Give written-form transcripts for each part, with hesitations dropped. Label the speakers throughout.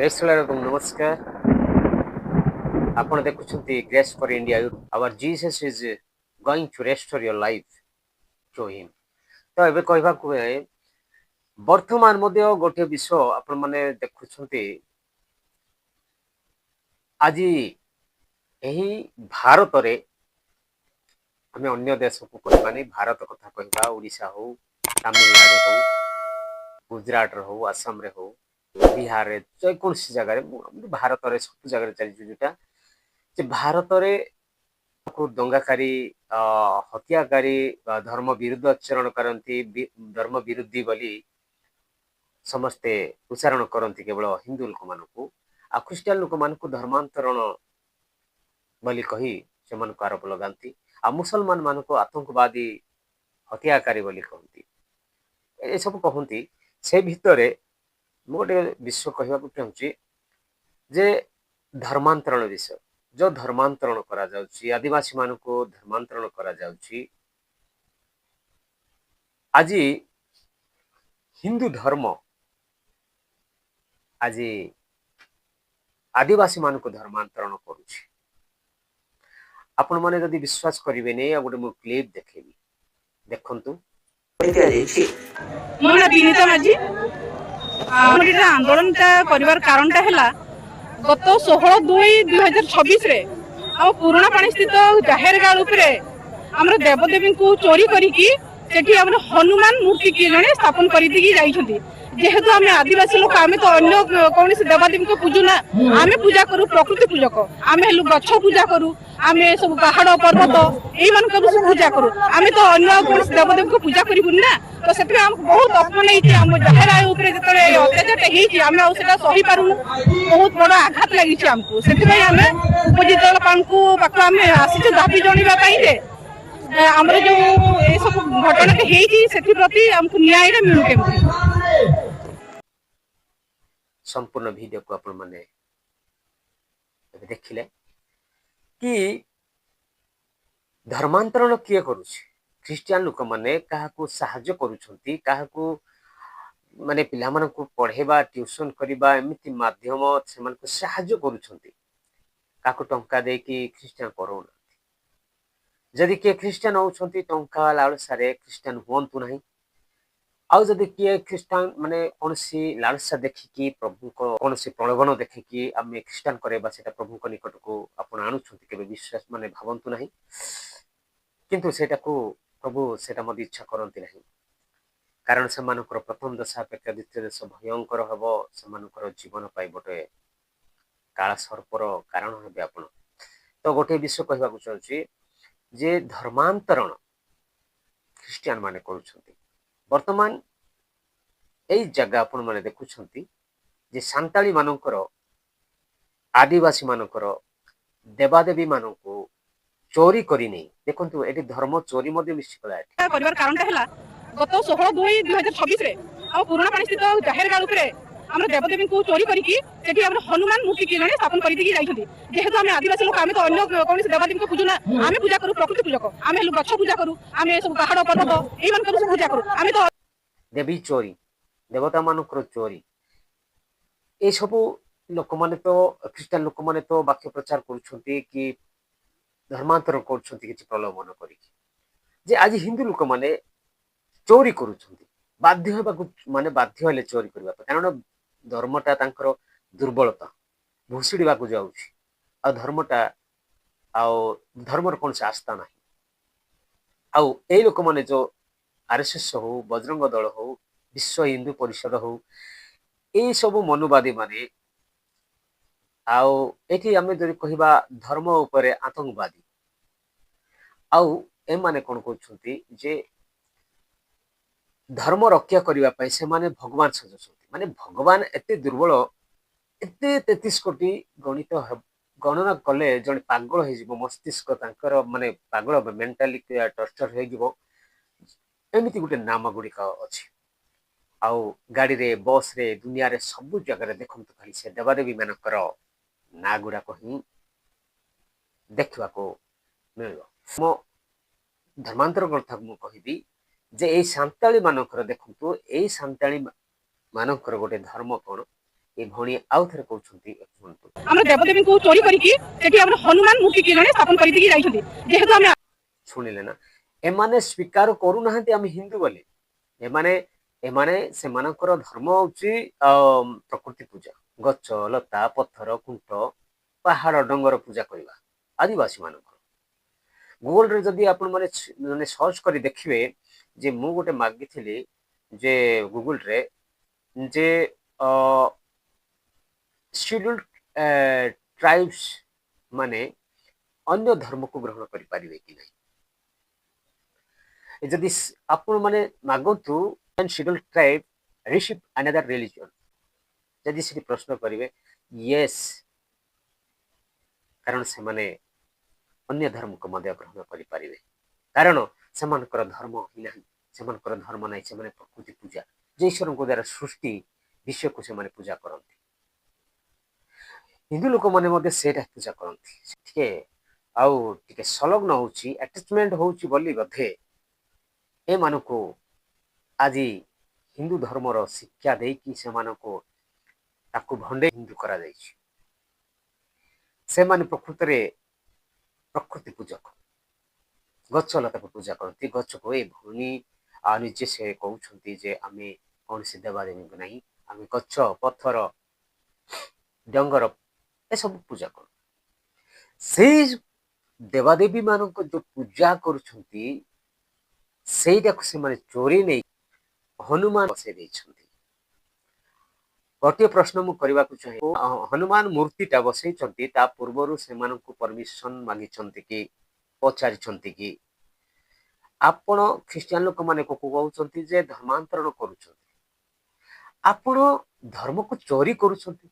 Speaker 1: ପ୍ରେସଲାର ଏବଂ ନମସ୍କାର। ଆପଣ ଦେଖୁଛନ୍ତି Grace for India. Our Jesus is going to restore your life to him. ତ ଏବେ କହିବାକୁ ଗଲେ ବର୍ତ୍ତମାନ ମଧ୍ୟ ଗୋଟିଏ ବିଷୟ ଆପଣମାନେ ଦେଖୁଛନ୍ତି। ଆଜି ଏହି ଭାରତରେ, ଆମେ ଅନ୍ୟ ଦେଶକୁ କହିବାନି, ଭାରତ କଥା କହିବା, ଓଡ଼ିଶା ହଉ, ତାମିଲନାଡୁ ହଉ, ଗୁଜୁରାଟରେ ହଉ, ଆସାମରେ ହଉ, ବିହାରରେ, ଯେକୌଣସି ଜାଗାରେ, ଭାରତରେ ସବୁ ଜାଗାରେ ଚାଲିଛି ଯୋଉଟା ଯେ ଭାରତରେ ଦଙ୍ଗାକାରୀ, ହତ୍ୟାକାରୀ, ଧର୍ମ ବିରୁଦ୍ଧ ଆଚରଣ କରନ୍ତି, ଧର୍ମ ବିରୋଧୀ ବୋଲି ସମସ୍ତେ ଉଚ୍ଚାରଣ କରନ୍ତି କେବଳ ହିନ୍ଦୁ ଲୋକମାନଙ୍କୁ, ଆଉ ଖ୍ରୀଷ୍ଟିଆନ ଲୋକମାନଙ୍କୁ ଧର୍ମାନ୍ତରଣ ବୋଲି କହି ସେମାନଙ୍କୁ ଆରୋପ ଲଗାନ୍ତି, ଆଉ ମୁସଲମାନ ମାନଙ୍କୁ ଆତଙ୍କବାଦୀ, ହତ୍ୟାକାରୀ ବୋଲି କହନ୍ତି, ଏସବୁ କହନ୍ତି। ସେ ଭିତରେ ମୁଁ ଗୋଟେ ବିଷୟ କହିବାକୁ ଚାହୁଁଛି ଯେ ଧର୍ମାନ୍ତରଣ ବିଷୟ, ଯୋଉ ଧର୍ମାନ୍ତରଣ କରାଯାଉଛି, ଆଦିବାସୀ ମାନଙ୍କୁ ଧର୍ମାନ୍ତରଣ କରାଯାଉଛି। ଆଜି ହିନ୍ଦୁ ଧର୍ମ ଆଜି ଆଦିବାସୀ ମାନଙ୍କୁ ଧର୍ମାନ୍ତରଣ କରୁଛି। ଆପଣମାନେ ଯଦି ବିଶ୍ୱାସ କରିବେନି, ଆଉ ଗୋଟେ ମୁଁ କ୍ଲିପ୍ ଦେଖେଇବି, ଦେଖନ୍ତୁ।
Speaker 2: ଦିଆଯାଇଛି।
Speaker 3: ମୋ ନାଁ ବିନିତା ମାଝୀ। ଆମର ଏଇଟା ଆନ୍ଦୋଳନଟା କରିବାର କାରଣଟା ହେଲା, ଗତ 16/2/2026ରେ ଆମ ପୁରୁଣା ପାଣି ସ୍ଥିତ ଜାହେରଗାଳ ଉପରେ ଆମର ଦେବଦେବୀଙ୍କୁ ଚୋରି କରିକି ସେଠି ଆମର ହନୁମାନ ମୂର୍ତ୍ତି କିଏ ଜଣେ ସ୍ଥାପନ କରିଦେଇକି ଯାଇଛନ୍ତି। ଯେହେତୁ ଆମେ ଆଦିବାସୀ ଲୋକ, ଆମେ ତ ଅନ୍ୟ କୌଣସି ଦେବାଦେବୀଙ୍କୁ ପୂଜୁ ନା, ଆମେ ପୂଜା କରୁ ପ୍ରକୃତି ପୂଜକ। ଆମେ ହେଲୁ ଗଛ ପୂଜା କରୁ, ଆମେ ସବୁ ପାହାଡ ପର୍ବତ ଏଇମାନଙ୍କୁ ସବୁ ପୂଜା କରୁ। ଆମେ ତ ଅନ୍ୟ କୌଣସି ଦେବଦେବୀଙ୍କୁ ପୂଜା କରିବୁନି ନା। ତ ସେଥିପାଇଁ ଆମକୁ ବହୁତ ଅପମାନ ହେଇଛି। ଆମ ଜାହେର ଆୟ ଉପରେ ଯେତେବେଳେ ଅତ୍ୟାଚାରଟା ହେଇଛି, ଆମେ ଆଉ ସେଟା ସହିପାରୁନୁ। ବହୁତ ବଡ ଆଘାତ ଲାଗିଛି ଆମକୁ। ସେଥିପାଇଁ ଆମେ ଉପଜିଲ୍ଲାପାଳଙ୍କୁ ପାଖକୁ ଆମେ ଆସିଛୁ ଦାବି ଜଣାଇବା ପାଇଁ ଯେ ଆମର ଯୋଉ ଏସବୁ ଘଟଣାଟା ହେଇଛି, ସେଥିପ୍ରତି ଆମକୁ ନ୍ୟାୟଟା ମିଳୁ କେମିତି।
Speaker 1: ସମ୍ପୂର୍ଣ୍ଣ ଭିଡ଼ିଓକୁ ଆପଣମାନେ ଏବେ ଦେଖିଲେ କି ଧର୍ମାନ୍ତରଣ କିଏ କରୁଛି। ଖ୍ରୀଷ୍ଟିଆନ ଲୋକମାନେ କାହାକୁ ସାହାଯ୍ୟ କରୁଛନ୍ତି, କାହାକୁ ମାନେ ପିଲାମାନଙ୍କୁ ପଢ଼େଇବା, ଟ୍ୟୁସନ କରିବା, ଏମିତି ମାଧ୍ୟମ ସେମାନଙ୍କୁ ସାହାଯ୍ୟ କରୁଛନ୍ତି। କାହାକୁ ଟଙ୍କା ଦେଇକି ଖ୍ରୀଷ୍ଟିଆନ କରଉନାହାନ୍ତି। ଯଦି କିଏ ଖ୍ରୀଷ୍ଟିଆନ ହଉଛନ୍ତି ଟଙ୍କା ଲାଳସାରେ, ଖ୍ରୀଷ୍ଟିଆନ ହୁଅନ୍ତୁ ନାହିଁ। ଆଉ ଯଦି କିଏ ଖ୍ରୀଷ୍ଟିଆନ ମାନେ କୌଣସି ଲାଳସା ଦେଖିକି, ପ୍ରଭୁଙ୍କ କୌଣସି ପ୍ରଲୋଭନ ଦେଖିକି ଆମେ ଖ୍ରୀଷ୍ଟିଆନ କରାଇବା, ସେଇଟା ପ୍ରଭୁଙ୍କ ନିକଟକୁ ଆପଣ ଆଣୁଛନ୍ତି କେବେ ବିଶ୍ୱାସ ମାନେ ଭାବନ୍ତୁ ନାହିଁ। କିନ୍ତୁ ସେଇଟାକୁ ପ୍ରଭୁ ସେଇଟା ମଧ୍ୟ ଇଚ୍ଛା କରନ୍ତି ନାହିଁ, କାରଣ ସେମାନଙ୍କର ପ୍ରଥମ ଦଶା ଅପେକ୍ଷା ଦ୍ୱିତୀୟ ଦଶା ଭୟଙ୍କର ହେବ। ସେମାନଙ୍କର ଜୀବନ ପାଇଁ ଗୋଟେ କାଳ ସର୍ପର କାରଣ ହେବେ ଆପଣ। ତ ଗୋଟିଏ ବିଷୟ କହିବାକୁ ଚାହୁଁଛି ଯେ ଧର୍ମାନ୍ତରଣ ଖ୍ରୀଷ୍ଟିଆନ ମାନେ କରୁଛନ୍ତି। ବର୍ତ୍ତମାନ ଏଇ ଜାଗା ଆପଣମାନେ ଦେଖୁଛନ୍ତି ଯେ ସାନ୍ତାଳୀ ମାନଙ୍କର, ଆଦିବାସୀ ମାନଙ୍କର ଦେବାଦେବୀ ମାନଙ୍କୁ ଚୋରି କରି ନେଇ, ଦେଖନ୍ତୁ, ଏଠି ଧର୍ମ ଚୋରି ମଧ୍ୟ ମିଶିଗଲା ଏଠି।
Speaker 3: କରିବାର କାରଣଟା ହେଲା, ଗତ 16/2/2026ରେ ଆମ ପୁରୁଣା ପାଣି ସ୍ଥିତ ଜାହେରଗାଳ ଉପରେ ଆମର ଦେବଦେବୀଙ୍କୁ ଚୋରି କରିକି ସେଠି ଆମର ହନୁମାନ ମୂର୍ତ୍ତି କିଏ ଜଣେ ସ୍ଥାପନ କରିଦେଇକି ଯାଇଛନ୍ତି। ଯେହେତୁ ଆମେ ଆଦିବାସୀ ଲୋକ, ଆମେ ତ ଅନ୍ୟ କୌଣସି ଦେବାଦେବୀଙ୍କୁ ପୂଜୁ ନା, ଆମେ ପୂଜା କରୁ ପ୍ରକୃତି ପୂଜକ। ଆମେ ହେଲୁ ଗଛ ପୂଜା କରୁ, ଆମେ ସବୁ ପାହାଡ ପର୍ବତ ଏଇମାନଙ୍କୁ ସବୁ ପୂଜା କରୁ। ଆମେ ତ
Speaker 1: ଦେବୀ ଚୋରି, ଦେବତା ମାନଙ୍କର ଚୋରି, ଏସବୁ ଲୋକମାନେ ତ, ଖ୍ରୀଷ୍ଟିଆନ ଲୋକମାନେ ତ ବାକ୍ୟ ପ୍ରଚାର କରୁଛନ୍ତି କି ଧର୍ମାନ୍ତର କରୁଛନ୍ତି କିଛି ପ୍ରଲୋଭନ କରିକି, ଯେ ଆଜି ହିନ୍ଦୁ ଲୋକମାନେ ଚୋରି କରୁଛନ୍ତି, ବାଧ୍ୟ ହେବାକୁ, ମାନେ ବାଧ୍ୟ ହେଲେ ଚୋରି କରିବା ପାଇଁ, କାରଣ ଧର୍ମଟା ତାଙ୍କର ଦୁର୍ବଳତା ଭୁଷୁଡ଼ିବାକୁ ଯାଉଛି। ଆଉ ଧର୍ମଟା, ଆଉ ଧର୍ମର କୌଣସି ଆସ୍ଥା ନାହିଁ। ଆଉ ଏଇ ଲୋକମାନେ ଯୋଉ ଆରଏସଏସ୍ ହଉ, ବଜରଙ୍ଗ ଦଳ ହଉ, ବିଶ୍ୱ ହିନ୍ଦୁ ପରିଷଦ ହଉ, ଏଇ ସବୁ ମନୁବାଦୀ ମାନେ, ଆଉ ଏଠି ଆମେ ଯଦି କହିବା ଧର୍ମ ଉପରେ ଆତଙ୍କବାଦୀ, ଆଉ ଏମାନେ କଣ କରୁଛନ୍ତି ଯେ ଧର୍ମ ରକ୍ଷା କରିବା ପାଇଁ ସେମାନେ ଭଗବାନ ସଜୁଛନ୍ତି। ମାନେ ଭଗବାନ ଏତେ ଦୁର୍ବଳ, ଏତେ 33 କୋଟି ଗଣିତ ଗଣନା କଲେ ଜଣେ ପାଗଳ ହେଇଯିବ, ମସ୍ତିଷ୍କ ତାଙ୍କର ମାନେ ପାଗଳ, ମେଣ୍ଟାଲି ଟର୍ଚର ହେଇଯିବ। ଏମିତି ଗୋଟେ ନାମ ଗୁଡ଼ିକ ଅଛି। ଆଉ ଗାଡ଼ିରେ, ବସରେ, ଦୁନିଆରେ ସବୁ ଜାଗାରେ ଦେଖନ୍ତୁ, ଖାଲି ସେ ଦେବାଦେବୀ ମାନଙ୍କର ନାଁ ଗୁଡାକ ହିଁ ଦେଖିବାକୁ ମିଳିବ। ମୋ ଧର୍ମାନ୍ତର କଥା ମୁଁ କହିବି ଯେ ଏଇ ସାନ୍ତାଳୀ ମାନଙ୍କର, ଦେଖନ୍ତୁ, ଏଇ ସାନ୍ତାଳୀ ମାନଙ୍କର ଗୋଟେ ଧର୍ମ କଣ ଏ ଭଉଣୀ ଆଉ ଥରେ କହୁଛନ୍ତି, ଶୁଣନ୍ତୁ।
Speaker 3: ଆମର ଦେବଦେବୀଙ୍କୁ ଚୋରି କରିକି ସେଠି ଆମର ହନୁମାନ ମୂର୍ତ୍ତି କିଏ ଜଣେ ସ୍ଥାପନ କରିଦେଇକି ଯାଇଛନ୍ତି। ଯେହେତୁ ଆମେ
Speaker 1: ଶୁଣିଲେ ନା, ଏମାନେ ସ୍ୱୀକାର କରୁନାହାନ୍ତି ଆମେ ହିନ୍ଦୁ ବୋଲି। ଏମାନେ ସେମାନଙ୍କର ଧର୍ମ ହଉଛି ପ୍ରକୃତି ପୂଜା, ଗଛ ଲତା ପଥର ଖୁଣ୍ଟ ପାହାଡ଼ ଡଙ୍ଗର ପୂଜା କରିବା ଆଦିବାସୀ ମାନଙ୍କର। ଗୁଗଲରେ ଯଦି ଆପଣ ମାନେ ସର୍ଚ୍ଚ କରି ଦେଖିବେ ଯେ ମୁଁ ଗୋଟେ ମାଗିଥିଲି ଯେ ଗୁଗଲରେ ଯେ ସିଡ୍ୟୁଲ ଟ୍ରାଇବ୍ସ ମାନେ ଅନ୍ୟ ଧର୍ମକୁ ଗ୍ରହଣ କରିପାରିବେ କି ନାହିଁ, ଯଦି ଆପଣ ମାନେ ମାଗନ୍ତୁ schedule tribe receive another religion, ଯଦି ସେଠି ପ୍ରଶ୍ନ କରିବେ ୟେସ୍, କାରଣ ସେମାନେ ଅନ୍ୟ ଧର୍ମକୁ ମଧ୍ୟ ଗ୍ରହଣ କରିପାରିବେ, କାରଣ ସେମାନଙ୍କର ଧର୍ମ ହିଁ ନାହିଁ, ସେମାନଙ୍କର ଧର୍ମ ନାହିଁ। ସେମାନେ ପ୍ରକୃତି ପୂଜା, ଯେ ଈଶ୍ୱରଙ୍କ ଦ୍ୱାରା ସୃଷ୍ଟି ବିଶ୍ୱକୁ ସେମାନେ ପୂଜା କରନ୍ତି। ହିନ୍ଦୁ ଲୋକମାନେ ମଧ୍ୟ ସେଇଟା ପୂଜା କରନ୍ତି। ଟିକେ ଆଉ ଟିକେ ସଂଲଗ୍ନ ହଉଛି, ଆଟାଚମେଣ୍ଟ ହଉଛି ବୋଲି ବୋଧେ ଏମାନଙ୍କୁ ଆଜି ହିନ୍ଦୁ ଧର୍ମର ଶିକ୍ଷା ଦେଇକି ସେମାନଙ୍କୁ ତାକୁ ଭଣ୍ଡେଇ ହିନ୍ଦୁ କରାଯାଇଛି। ସେମାନେ ପ୍ରକୃତରେ ପ୍ରକୃତି ପୂଜକ, ଗଛ ଲତାକୁ ପୂଜା କରନ୍ତି, ଗଛକୁ। ଏ ଭଉଣୀ ଆଉ ନିଜେ ସେ କହୁଛନ୍ତି ଯେ ଆମେ କୌଣସି ଦେବାଦେବୀଙ୍କୁ ନାହିଁ, ଆମେ ଗଛ ପଥର ଡଙ୍ଗର ଏସବୁ ପୂଜା କରୁ। ସେଇ ଦେବାଦେବୀ ମାନଙ୍କୁ ଯୋଉ ପୂଜା କରୁଛନ୍ତି ସେଇଟାକୁ ସେମାନେ ଚୋରି ନେଇ ହନୁମାନ ବସେଇ ଦେଇଛନ୍ତି। ଗୋଟିଏ ପ୍ରଶ୍ନ ମୁଁ କରିବାକୁ ଚାହେଁ, ହନୁମାନ ମୂର୍ତ୍ତିଟା ବସେଇଛନ୍ତି ତା ପୂର୍ବରୁ ସେମାନଙ୍କୁ ପରମିଶନ ମାଗିଛନ୍ତି କି, ପଚାରିଛନ୍ତି କି? ଆପଣ ଖ୍ରୀଷ୍ଟିଆନ ଲୋକମାନେ କହୁଛନ୍ତି ଯେ ଧର୍ମାନ୍ତରଣ କରୁଛନ୍ତି, ଆପଣ ଧର୍ମକୁ ଚୋରି କରୁଛନ୍ତି।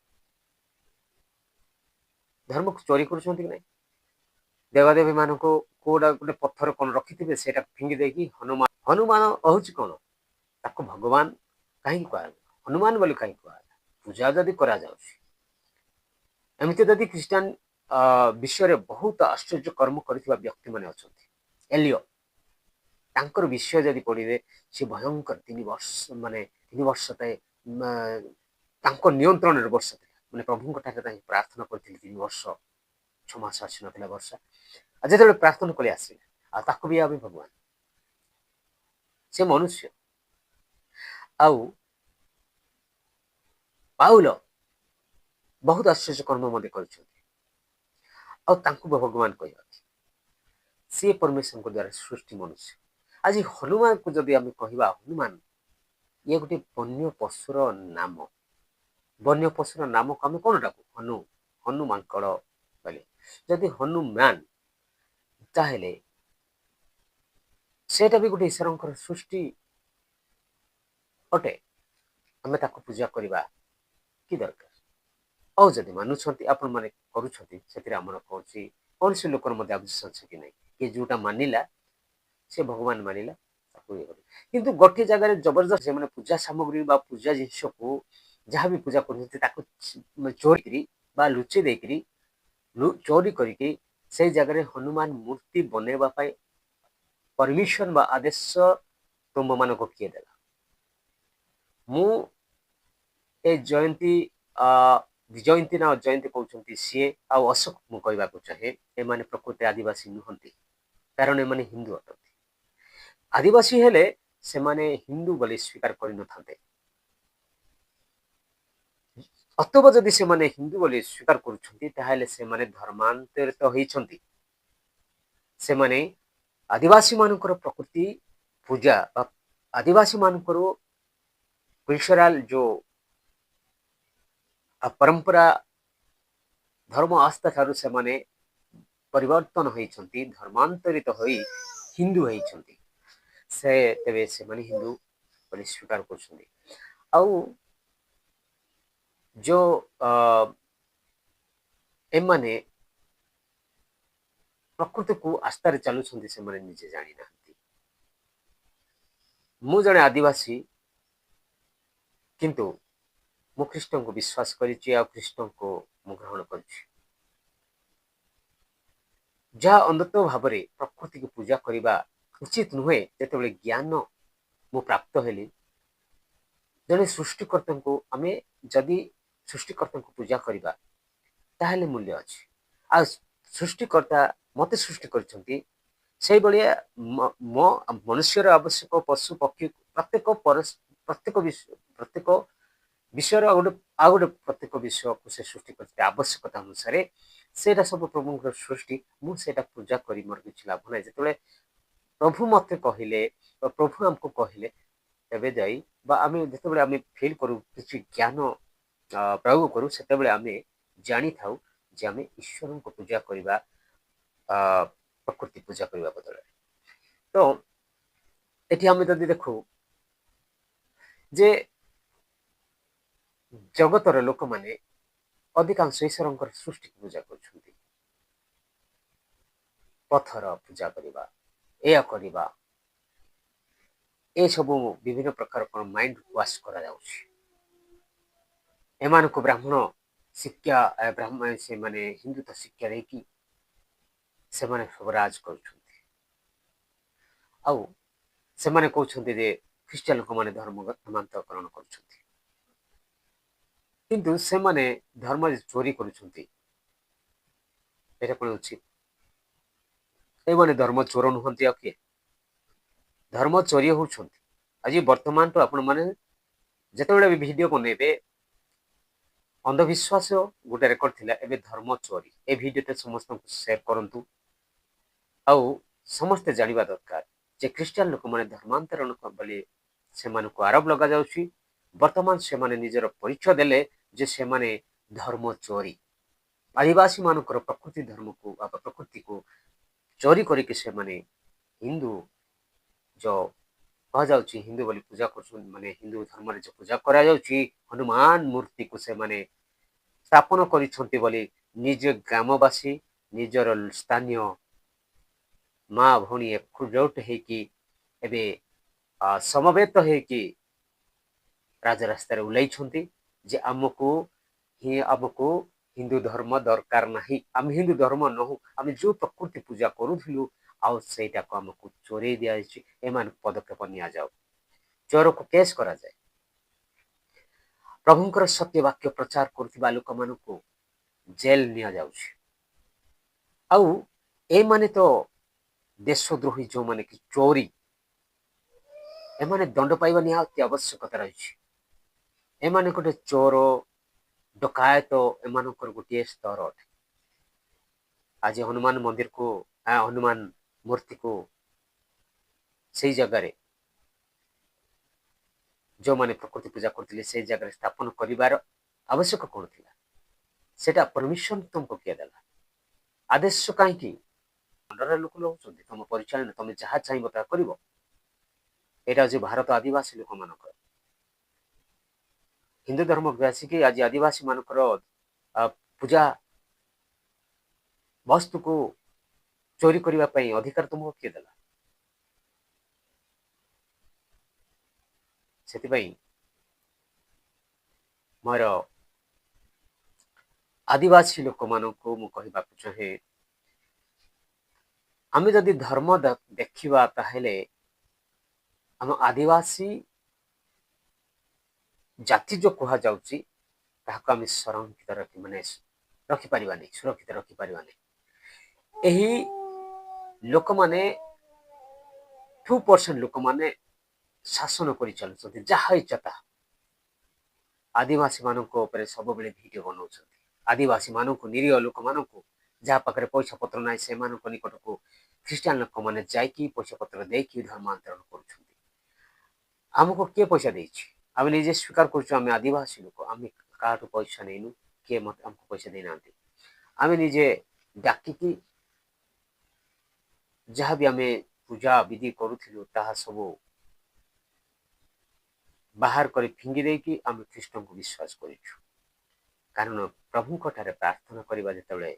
Speaker 1: ଧର୍ମକୁ ଚୋରି କରୁଛନ୍ତି କି ନାହିଁ? ଦେବାଦେବୀ ମାନଙ୍କୁ କୋଉଟା ଗୋଟେ ପଥର କଣ ରଖିଥିବେ, ସେଇଟା ଫିଙ୍ଗି ଦେଇକି ହନୁମାନ, ହନୁମାନ ହଉଛି କଣ, ତାକୁ ଭଗବାନ କାହିଁକି କୁହାଗଲା, ହନୁମାନ ବୋଲି କାହିଁକି କୁହାଗଲା? ପୂଜା ଯଦି କରାଯାଉଛି, ଏମିତି ଯଦି ଖ୍ରୀଷ୍ଟିଆନ ବିଷୟରେ ବହୁତ ଆଶ୍ଚର୍ଯ୍ୟ କର୍ମ କରିଥିବା ବ୍ୟକ୍ତିମାନେ ଅଛନ୍ତି। ଏଲିଓ ତାଙ୍କର ବିଷୟ ଯଦି ପଢିବେ, ସେ ଭୟଙ୍କର 3 ବର୍ଷ, ମାନେ 3 ବର୍ଷ ତାଙ୍କ ନିୟନ୍ତ୍ରଣରେ ବର୍ଷା ଥିଲା, ମାନେ ପ୍ରଭୁଙ୍କ ଠାରେ ତାଙ୍କ ପ୍ରାର୍ଥନା କରିଥିଲେ 3 ବର୍ଷ 6 ମାସ ଆସିନଥିଲା ବର୍ଷା, ଆଉ ଯେତେବେଳେ ପ୍ରାର୍ଥନା କଲେ ଆସିଲେ। ଆଉ ତାକୁ ବି ଆମେ ଭଗବାନ, ସେ ମନୁଷ୍ୟ। ଆଉ ପାଉଲ ବହୁତ ଆଶ୍ଚର୍ଯ୍ୟ କର୍ମ ମଧ୍ୟ କରିଛନ୍ତି, ଆଉ ତାଙ୍କୁ ବି ଭଗବାନ କହିବା, ସିଏ ପରମେଶ୍ୱରଙ୍କ ଦ୍ୱାରା ସୃଷ୍ଟି ମନୁଷ୍ୟ। ଆଜି ହନୁମାନଙ୍କୁ ଯଦି ଆମେ କହିବା, ହନୁମାନ ଇଏ ଗୋଟେ ବନ୍ୟ ପଶୁର ନାମ। ବନ୍ୟ ପଶୁର ନାମକୁ ଆମେ କଣ ଡାକୁ? ହନୁ, ହନୁ ମାଙ୍କଡ଼ କହିଲେ। ଯଦି ହନୁମାନ, ତାହେଲେ ସେଇଟା ବି ଗୋଟେ ଈଶ୍ୱରଙ୍କର ସୃଷ୍ଟି ଅଟେ, ଆମେ ତାକୁ ପୂଜା କରିବା କି ଦରକାର? ଆଉ ଯଦି ମାନୁଛନ୍ତି ଆପଣମାନେ କରୁଛନ୍ତି, ସେଥିରେ ଆମର କୌଣସି ଲୋକର ମଧ୍ୟ ଆବଶ୍ୟକ ଅଛି କି ନାହିଁ। କିଏ ଯୋଉଟା ମାନିଲା ସେ ଭଗବାନ ମାନିଲା, ତାକୁ ଇଏ କରେ। କିନ୍ତୁ ଗୋଟିଏ ଜାଗାରେ ଜବରଦସ୍ତ ସେମାନେ ପୂଜା ସାମଗ୍ରୀ ବା ପୂଜା ଜିନିଷକୁ ଯାହା ବି ପୂଜା କରୁଛନ୍ତି ତାକୁ ଚୋରି କରି ବା ଲୁଚେଇ ଦେଇକରି, ଚୋରି କରିକି ସେଇ ଜାଗାରେ ହନୁମାନ ମୂର୍ତ୍ତି ବନେଇବା ପାଇଁ ପରମିଶନ ବା ଆଦେଶ ତୁମମାନଙ୍କୁ କିଏ ଦେଲା? ମୁଁ ଏ ଜୟନ୍ତୀ, ଜୟନ୍ତୀ ନା ଜୟନ୍ତୀ କହୁଛନ୍ତି ସିଏ, ଆଉ ଅଶୋକ ମୁଁ କହିବାକୁ ଚାହେଁ, ଏମାନେ ପ୍ରକୃତି ଆଦିବାସୀ ନୁହନ୍ତି, କାରଣ ଏମାନେ ହିନ୍ଦୁ ଅଟନ୍ତି। ଆଦିବାସୀ ହେଲେ ସେମାନେ ହିନ୍ଦୁ ବୋଲି ସ୍ୱୀକାର କରିନଥାନ୍ତେ। ଅତଏବ ଯଦି ସେମାନେ ହିନ୍ଦୁ ବୋଲି ସ୍ୱୀକାର କରୁଛନ୍ତି, ତାହେଲେ ସେମାନେ ଧର୍ମାନ୍ତରିତ ହେଇଛନ୍ତି। ସେମାନେ ଆଦିବାସୀ ମାନଙ୍କର ପ୍ରକୃତି ପୂଜା ବା ଆଦିବାସୀ ମାନଙ୍କର କଲଚରାଲ ଯୋଉ ପରମ୍ପରା ଧର୍ମ ଆସ୍ଥା ଠାରୁ ସେମାନେ ପରିବର୍ତ୍ତନ ହେଇଛନ୍ତି, ଧର୍ମାନ୍ତରିତ ହୋଇ ହିନ୍ଦୁ ହେଇଛନ୍ତି। ତେବେ ସେମାନେ ହିନ୍ଦୁ ବୋଲି ସ୍ୱୀକାର କରୁଛନ୍ତି। ଆଉ ଯୋଉ ଏମାନେ ପ୍ରକୃତିକୁ ଆସ୍ଥାରେ ଚାଲୁଛନ୍ତି ସେମାନେ ନିଜେ ଜାଣିନାହାନ୍ତି। ମୁଁ ଜଣେ ଆଦିବାସୀ, କିନ୍ତୁ ମୁଁ ଖ୍ରୀଷ୍ଟଙ୍କୁ ବିଶ୍ୱାସ କରିଛି ଆଉ ଖ୍ରୀଷ୍ଟଙ୍କୁ ମୁଁ ଗ୍ରହଣ କରିଛି। ଯାହା ଅନ୍ଧତ୍ୱ ଭାବରେ ପ୍ରକୃତିକୁ ପୂଜା କରିବା ଉଚିତ ନୁହେଁ। ଯେତେବେଳେ ଜ୍ଞାନ ମୁଁ ପ୍ରାପ୍ତ ହେଲି, ଜଣେ ସୃଷ୍ଟିକର୍ତ୍ତାଙ୍କୁ ଆମେ ଯଦି ସୃଷ୍ଟିକର୍ତ୍ତାଙ୍କୁ ପୂଜା କରିବା ତାହେଲେ ମୂଲ୍ୟ ଅଛି। ଆଉ ସୃଷ୍ଟିକର୍ତ୍ତା ମୋତେ ସୃଷ୍ଟି କରିଛନ୍ତି, ସେଇଭଳିଆ ମୋ ମନୁଷ୍ୟର ଆବଶ୍ୟକ, ପଶୁ ପକ୍ଷୀ ପ୍ରତ୍ୟେକ ପ୍ରତ୍ୟେକ ପ୍ରତ୍ୟେକ ବିଷୟର ଆଉ ଗୋଟେ ପ୍ରତ୍ୟେକ ବିଷୟକୁ ସେ ସୃଷ୍ଟି କରିଛନ୍ତି ଆବଶ୍ୟକତା ଅନୁସାରେ। ସେଇଟା ସବୁ ପ୍ରଭୁଙ୍କର ସୃଷ୍ଟି, ମୁଁ ସେଇଟା ପୂଜା କରି ମୋର କିଛି ଲାଭ ନାହିଁ। ଯେତେବେଳେ ପ୍ରଭୁ ମୋତେ କହିଲେ ବା ପ୍ରଭୁ ଆମକୁ କହିଲେ ତେବେ ଯାଇ ବା ଆମେ ଯେତେବେଳେ ଆମେ ଫିଲ୍ କରୁ, କିଛି ଜ୍ଞାନ ପ୍ରୟୋଗ କରୁ, ସେତେବେଳେ ଆମେ ଜାଣିଥାଉ ଯେ ଆମେ ଈଶ୍ୱରଙ୍କୁ ପୂଜା କରିବା ପ୍ରକୃତି ପୂଜା କରିବା ବଦଳରେ। ତ ଏଠି ଆମେ ଯଦି ଦେଖୁ ଯେ ଜଗତର ଲୋକମାନେ ଅଧିକାଂଶ ଈଶ୍ୱରଙ୍କର ସୃଷ୍ଟିକୁ ପୂଜା କରୁଛନ୍ତି, ପଥର ପୂଜା କରିବା, ଏଇଆ କରିବା, ଏସବୁ ବିଭିନ୍ନ ପ୍ରକାର କ'ଣ ମାଇଣ୍ଡ ୱାଶ କରାଯାଉଛି। ଏମାନଙ୍କୁ ବ୍ରାହ୍ମଣ ଶିକ୍ଷା, ବ୍ରାହ୍ମଣ ସେମାନେ ହିନ୍ଦୁତ୍ୱ ଶିକ୍ଷା ଦେଇକି ସେମାନେ ସବୁ ରାଜ କରୁଛନ୍ତି। ଆଉ ସେମାନେ କହୁଛନ୍ତି ଯେ ଖ୍ରୀଷ୍ଟିଆନ ଲୋକମାନେ ଧର୍ମ ଧର୍ମାନ୍ତକରଣ କରୁଛନ୍ତି, କିନ୍ତୁ ସେମାନେ ଧର୍ମ ଚୋରି କରୁଛନ୍ତି। ଏଇଟା କ'ଣ ଉଚିତ? ଏମାନେ ଧର୍ମ ଚୋର ନୁହନ୍ତି ଆଉ କିଏ? ଧର୍ମ ଚୋରି ହଉଛନ୍ତି। ଆଜି ବର୍ତ୍ତମାନ ତ ଆପଣମାନେ ଯେତେବେଳେ ବି ଭିଡ଼ିଓ ବନେଇବେ, ଅନ୍ଧବିଶ୍ୱାସ ଗୋଟେ ରେକର୍ଡ ଥିଲା, ଏବେ ଧର୍ମ ଚୋରି। ଏ ଭିଡ଼ିଓଟା ସମସ୍ତଙ୍କୁ ସେୟାର କରନ୍ତୁ ଆଉ ସମସ୍ତେ ଜାଣିବା ଦରକାର ଯେ ଖ୍ରୀଷ୍ଟିଆନ ଲୋକମାନେ ଧର୍ମାନ୍ତରଣ ବୋଲି ସେମାନଙ୍କୁ ଆରୋପ ଲଗାଯାଉଛି। ବର୍ତ୍ତମାନ ସେମାନେ ନିଜର ପରିଚୟ ଦେଲେ ଯେ ସେମାନେ ଧର୍ମ ଚୋରି, ଆଦିବାସୀ ମାନଙ୍କର ପ୍ରକୃତି ଧର୍ମକୁ ବା ପ୍ରକୃତିକୁ ଚୋରି କରିକି ସେମାନେ ହିନ୍ଦୁ ଯୋଉ କୁହାଯାଉଛି ହିନ୍ଦୁ ବୋଲି ପୂଜା କରୁଛନ୍ତି, ମାନେ ହିନ୍ଦୁ ଧର୍ମରେ ଯୋଉ ପୂଜା କରାଯାଉଛି ହନୁମାନ ମୂର୍ତ୍ତିକୁ ସେମାନେ ସ୍ଥାପନ କରିଛନ୍ତି ବୋଲି ନିଜ ଗ୍ରାମବାସୀ, ନିଜର ସ୍ଥାନୀୟ ମା ଭଉଣୀ ଏକଜୁଟ ହେଇକି ଏବେ ସମବେତ ହେଇକି ରାଜରାସ୍ତାରେ ଓହ୍ଲାଇଛନ୍ତି ଯେ ଆମକୁ ହିଁ ଆମକୁ ହିନ୍ଦୁ ଧର୍ମ ଦରକାର ନାହିଁ, ଆମେ ହିନ୍ଦୁ ଧର୍ମ ନହୁ, ଆମେ ଯୋଉ ପ୍ରକୃତି ପୂଜା କରୁଥିଲୁ ଆଉ ସେଇଟାକୁ ଆମକୁ ଚୋରେଇ ଦିଆଯାଇଛି। ଏମାନଙ୍କୁ ପଦକ୍ଷେପ ନିଆଯାଉ, ଚୋରକୁ କେସ୍ କରାଯାଏ। ପ୍ରଭୁଙ୍କର ସତ୍ୟ ବାକ୍ୟ ପ୍ରଚାର କରୁଥିବା ଲୋକମାନଙ୍କୁ ଜେଲ ନିଆଯାଉଛି। ଆଉ ଏମାନେ ତ ଦେଶଦ୍ରୋହୀ, ଯୋଉମାନେ କି ଚୋରି, ଏମାନେ ଦଣ୍ଡ ପାଇବା ନିହାତି ଆବଶ୍ୟକତା ରହିଛି। ଏମାନେ ଗୋଟେ ଚୋର ଡକାୟତ, ଏମାନଙ୍କର ଗୋଟିଏ ସ୍ତର ଅଟେ। ଆଜି ହନୁମାନ ମନ୍ଦିରକୁ, ହନୁମାନ ମୂର୍ତ୍ତିକୁ ସେଇ ଜାଗାରେ ଯେଉଁମାନେ ପ୍ରକୃତି ପୂଜା କରୁଥିଲେ ସେଇ ଜାଗାରେ ସ୍ଥାପନ କରିବାର ଆବଶ୍ୟକ କ'ଣ ଥିଲା? ସେଇଟା ପରମିଶନ ତୁମକୁ କିଏ ଦେଲା? ଆଦେଶ କାହିଁକି? ଅଣ୍ଡରରେ ଲୋକ ରହୁଛନ୍ତି, ତମ ପରିଚାଳନା, ତମେ ଯାହା ଚାହିଁବ ତାହା କରିବ। ଏଇଟା ହଉଛି ଭାରତ ଆଦିବାସୀ ଲୋକମାନଙ୍କର। ହିନ୍ଦୁ ଧର୍ମକୁ ଆସିକି ଆଜି ଆଦିବାସୀ ମାନଙ୍କର ପୂଜା ବସ୍ତୁକୁ ଚୋରି କରିବା ପାଇଁ ଅଧିକାର ତୁମକୁ କିଏ ଦେଲା? ସେଥିପାଇଁ ମୋର ଆଦିବାସୀ ଲୋକମାନଙ୍କୁ ମୁଁ କହିବାକୁ ଚାହେଁ, ଆମେ ଯଦି ଧର୍ମ ଦେଖିବା ତାହେଲେ ଆମ ଆଦିବାସୀ ଜାତି ଯୋଉ କୁହାଯାଉଛି ତାହାକୁ ଆମେ ସଂରକ୍ଷିତ ରଖି ମାନେ ରଖିପାରିବାନି, ସୁରକ୍ଷିତ ରଖିପାରିବାନି। ଏହି ଲୋକମାନେ 2% ଲୋକମାନେ ଶାସନ କରି ଚାଲୁଛନ୍ତି, ଯାହା ଇଚ୍ଛା ତାହା। ଆଦିବାସୀ ମାନଙ୍କ ଉପରେ ସବୁବେଳେ ଭିଡ଼ିଓ ବନାଉଛନ୍ତି। ଆଦିବାସୀ ମାନଙ୍କୁ, ନିରୀହ ଲୋକମାନଙ୍କୁ, ଯାହା ପାଖରେ ପଇସା ପତ୍ର ନାହିଁ ସେମାନଙ୍କ ନିକଟକୁ ଖ୍ରୀଷ୍ଟିଆନ ଲୋକମାନେ ଯାଇକି ପଇସା ପତ୍ର ଦେଇକି ଧର୍ମାନ୍ତରଣ କରୁଛନ୍ତି। ଆମକୁ କିଏ ପଇସା ଦେଇଛି? ଆମେ ନିଜେ ସ୍ୱୀକାର କରୁଛୁ ଆମେ ଆଦିବାସୀ ଲୋକ, ଆମେ କାହାଠୁ ପଇସା ନେଇନୁ, କିଏ ମତେ ଆମକୁ ପଇସା ଦେଇନାହାନ୍ତି। ଆମେ ନିଜେ ଡାକିକି ଯାହା ବି ଆମେ ପୂଜା ବିଧି କରୁଥିଲୁ ତାହା ସବୁ ବାହାର କରି ଫିଙ୍ଗି ଦେଇକି ଆମେ ଖ୍ରୀଷ୍ଟଙ୍କୁ ବିଶ୍ୱାସ କରିଛୁ। କାରଣ ପ୍ରଭୁଙ୍କ ଠାରେ ପ୍ରାର୍ଥନା କରିବା ଯେତେବେଳେ,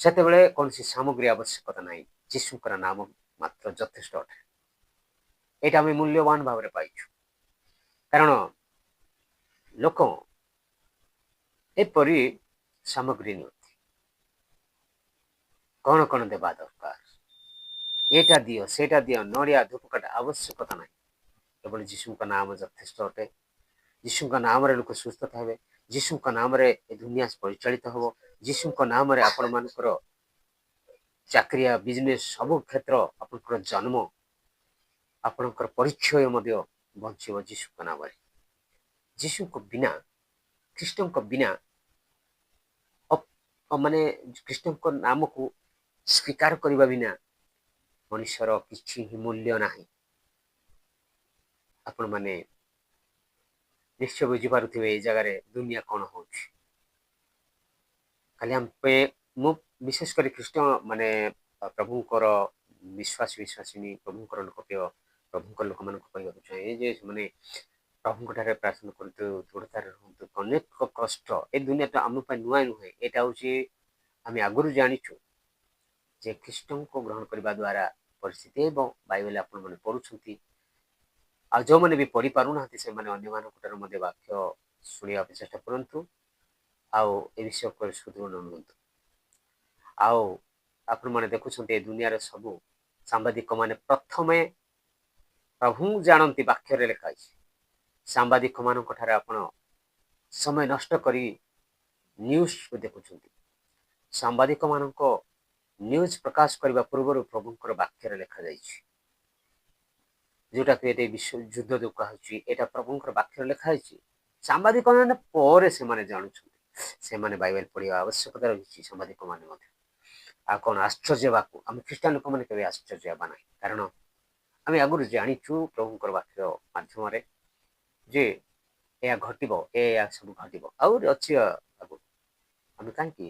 Speaker 1: ସେତେବେଳେ କୌଣସି ସାମଗ୍ରୀ ଆବଶ୍ୟକତା ନାହିଁ, ଯୀଶୁଙ୍କର ନାମ ମାତ୍ର ଯଥେଷ୍ଟ ଅଟେ। ଏଇଟା ଆମେ ମୂଲ୍ୟବାନ ଭାବରେ ପାଇଛୁ। କାରଣ ଲୋକ ଏପରି ସାମଗ୍ରୀ ନିଅନ୍ତି, କ'ଣ କ'ଣ ଦେବା ଦରକାର, ଏଇଟା ଦିଅ ସେଇଟା ଦିଅ, ନଡ଼ିଆ ଧୂପକାଠ ଆବଶ୍ୟକତା ନାହିଁ। କେବଳ ଯୀଶୁଙ୍କ ନାମ ଯଥେଷ୍ଟ ଅଟେ। ଯୀଶୁଙ୍କ ନାମରେ ଲୋକ ସୁସ୍ଥତା ହେବେ, ଯୀଶୁଙ୍କ ନାମରେ ଏ ଦୁନିଆ ପରିଚାଳିତ ହେବ। ଯୀଶୁଙ୍କ ନାମରେ ଆପଣମାନଙ୍କର ଚାକିରିଆ, ବିଜନେସ୍, ସବୁ କ୍ଷେତ୍ର, ଆପଣଙ୍କର ଜନ୍ମ, ଆପଣଙ୍କର ପରିଚୟ ମଧ୍ୟ ବଞ୍ଚିବ ଯୀଶୁଙ୍କ ନାମରେ। ଯୀଶୁଙ୍କ ବିନା, ଖ୍ରୀଷ୍ଟଙ୍କ ବିନା, ମାନେ ଖ୍ରୀଷ୍ଟଙ୍କ ନାମକୁ ସ୍ୱୀକାର କରିବା ବିନା ମଣିଷର କିଛି ହିଁ ମୂଲ୍ୟ ନାହିଁ। ଆପଣମାନେ ନିଶ୍ଚୟ ବୁଝିପାରୁଥିବେ ଏଇ ଜାଗାରେ ଦୁନିଆ କ'ଣ ହଉଛି। ଖାଲି ଆମ ମୁଁ ବିଶେଷ କରି ଖ୍ରୀଷ୍ଟ ମାନେ ପ୍ରଭୁଙ୍କର ବିଶ୍ୱାସୀ, ବିଶ୍ୱାସିନୀ, ପ୍ରଭୁଙ୍କର ଲୋକପ୍ରିୟ, ପ୍ରଭୁଙ୍କ ଲୋକମାନଙ୍କୁ କହିବାକୁ ଚାହେଁ ଯେ ସେମାନେ ପ୍ରଭୁଙ୍କ ଠାରେ ପ୍ରାର୍ଥନା କରନ୍ତୁ, ଦୃଢ଼ତାରେ ରୁହନ୍ତୁ। ଅନେକ କଷ୍ଟ, ଏ ଦୁନିଆଟା ଆମ ପାଇଁ ନୂଆ ନୁହେଁ। ଏଇଟା ହେଉଛି ଆମେ ଆଗରୁ ଜାଣିଛୁ ଯେ ଖ୍ରୀଷ୍ଟଙ୍କୁ ଗ୍ରହଣ କରିବା ଦ୍ୱାରା ପରିସ୍ଥିତି ଏବଂ ବାଇବେଲ ଆପଣମାନେ ପଢ଼ୁଛନ୍ତି। ଆଉ ଯେଉଁମାନେ ବି ପଢ଼ିପାରୁନାହାନ୍ତି, ସେମାନେ ଅନ୍ୟମାନଙ୍କ ଠାରୁ ମଧ୍ୟ ବାକ୍ୟ ଶୁଣିବା ପାଇଁ ଚେଷ୍ଟା କରନ୍ତୁ ଆଉ ଏ ବିଷୟ ଉପରେ ସୁଦୃଢ଼ ରୁହନ୍ତୁ। ଆଉ ଆପଣମାନେ ଦେଖୁଛନ୍ତି, ଏ ଦୁନିଆର ସବୁ ସାମ୍ବାଦିକମାନେ ପ୍ରଥମେ ପ୍ରଭୁଙ୍କୁ ଜାଣନ୍ତି। ବାକ୍ୟରେ ଲେଖା ଅଛି। ସାମ୍ବାଦିକମାନଙ୍କ ଠାରେ ଆପଣ ସମୟ ନଷ୍ଟ କରି ନ୍ୟୁଜକୁ ଦେଖୁଛନ୍ତି। ସାମ୍ବାଦିକମାନଙ୍କ ନ୍ୟୁଜ୍ ପ୍ରକାଶ କରିବା ପୂର୍ବରୁ ପ୍ରଭୁଙ୍କର ବାକ୍ୟରେ ଲେଖାଯାଇଛି, ଯୋଉଟାକି ଏଠି ବିଶ୍ୱ ଯୁଦ୍ଧ ଯୋଉ କୁହାଯାଉଛି, ଏଇଟା ପ୍ରଭୁଙ୍କର ବାକ୍ୟରେ ଲେଖା ହେଇଛି। ସାମ୍ବାଦିକମାନେ ପରେ ସେମାନେ ଜାଣୁଛନ୍ତି। ସେମାନେ ବାଇବେଲ ପଢିବା ଆବଶ୍ୟକତା ରହିଛି, ସାମ୍ବାଦିକମାନେ ମଧ୍ୟ। ଆଉ କ'ଣ ଆଶ୍ଚର୍ଯ୍ୟ ହେବାକୁ? ଆମେ ଖ୍ରୀଷ୍ଟିଆନ ଲୋକମାନେ କେବେ ଆଶ୍ଚର୍ଯ୍ୟ ହେବା ନାହିଁ, କାରଣ ଆମେ ଆଗରୁ ଜାଣିଛୁ ପ୍ରଭୁଙ୍କର ବାକ୍ୟ ମାଧ୍ୟମରେ ଯେ ଏହା ଘଟିବ, ଏହା ସବୁ ଘଟିବ, ଆହୁରି ଅଛି ଆଗକୁ। ଆମେ କାହିଁକି